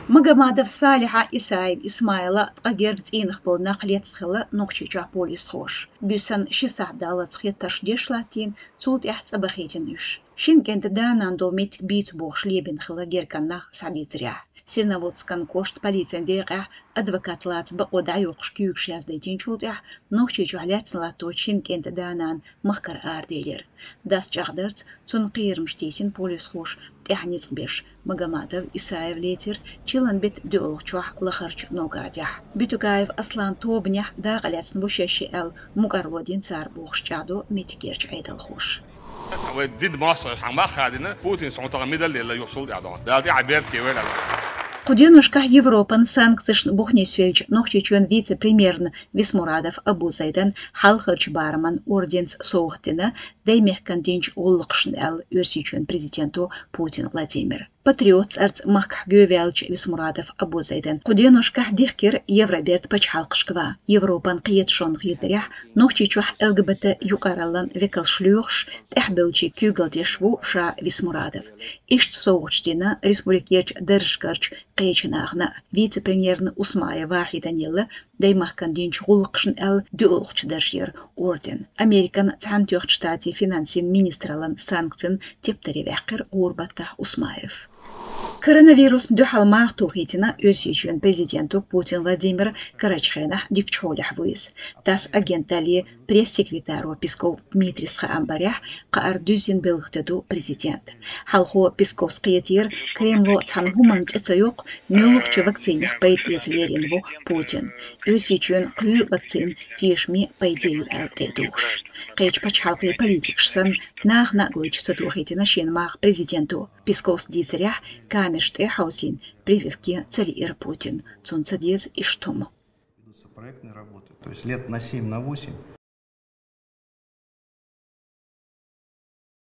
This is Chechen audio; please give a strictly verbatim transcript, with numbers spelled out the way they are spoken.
Магомадов Салиха, Исаев Исмаила ткъа герга цӀийнах болу нах лецна хилла Нохчийчохь полисхоша. Буьйсанна ши сахьт даллалц хеттарш деш латтийна, цул тӀаьхьа цӀа бахийтина уьш. Шина кӀентан да-нана долу меттиг бийца бохуш лебина хилла герган нах схьадийцарехь. Серноводскан кӀоштан полицин декъехь адвокат лаца бакъо дӀайоккхуш куьйгаш яздайтинчул тӀаьхьа Нохчийчохь лаьцна латточу шина кӀентан да-нана махкара араделира. Дас чӀагӀдарца, цунна кхерамаш тийсина полисхоша тӀаьхьа ницкъ беш. Магомадов, Исаев лецира чиллан беттан доьалгӀачохь лахарчу Новгородехь. Битугаев Аслан тобанехь дакъа лаьцна ву шаьш аьлла, мукӀарло дина цара бохуш чӀагӀдо меттигерчу Ӏедалхоша. Вай дидамаш хьан мах хадина, Путин сон тахана медаль делла юхсул дӀадо. Дала тӀе а берд кевел. Кху деношкахь Европан санкцешна бухнисвеллачу Нохчийчоьнан вице-премьерна Висмурадов Абу-Зайдан хьалхарчу бараман орденца совгӀат дина, даймехкан динчу гӀуллакхашна аьлла Оьрсийчоьнан президенто Путин Владимира. Патриот цӀарца махкахь гӀовттинчу Висмурадов Абу-Зайдан кху деношкахь дихкира Евробердан пачхьалкхашка ван. Европан кхеташонан гӀиртарехь Нохчийчохь Л Г Б Т юкъараллин векалш лоьхуш, тӀаьхьабевллачийн куьйгалла деш ву ша Висмурадов. Иштта совгӀаташ дина республикерчу даржашкарчу кхечу нахана. Вице-премьерна Усмаев Вахьидан елла даймахкана динчу гӀуллакхашна аьлла доьалгӀачу даржера орден. Американ Цхьаьнатоьхначу Штатийн финансийн министраллин санкцийн тептаре ваьккхира гӀуран баттахь Усмаев. Коронавирусна дуьхьал маха тухийтина Оьрсийчоьнан президенто Путин Владимира карарчу хенахь дикачу хьолехь ву иза. ТАСС агенталлин пресс-секретаро Песков Дмитрийс хаам барехь, кхаара дуьззина белхате ду президент. Хьалхо Песковс кхетийра, Кремло цхьана хӀуманна цӀе ца йоккху, муьлххачу вакцинех пайда эца лерина ву Путин. Оьрсийчоьнан кхоьллина вакцина тешаме пайде ю аьлла тӀе а духуш. Кхечу пачхьалкхийн политикаш санна, нахана а гойтуш ца тухийтина шен маха президенто. Песковс дийцарехь, камераш тӀе а хьовсийна, прививки ца лиира Путина. Цунна ца деза иштта хӀума. Ведутся проектные работы. То есть лет на семь, на восемь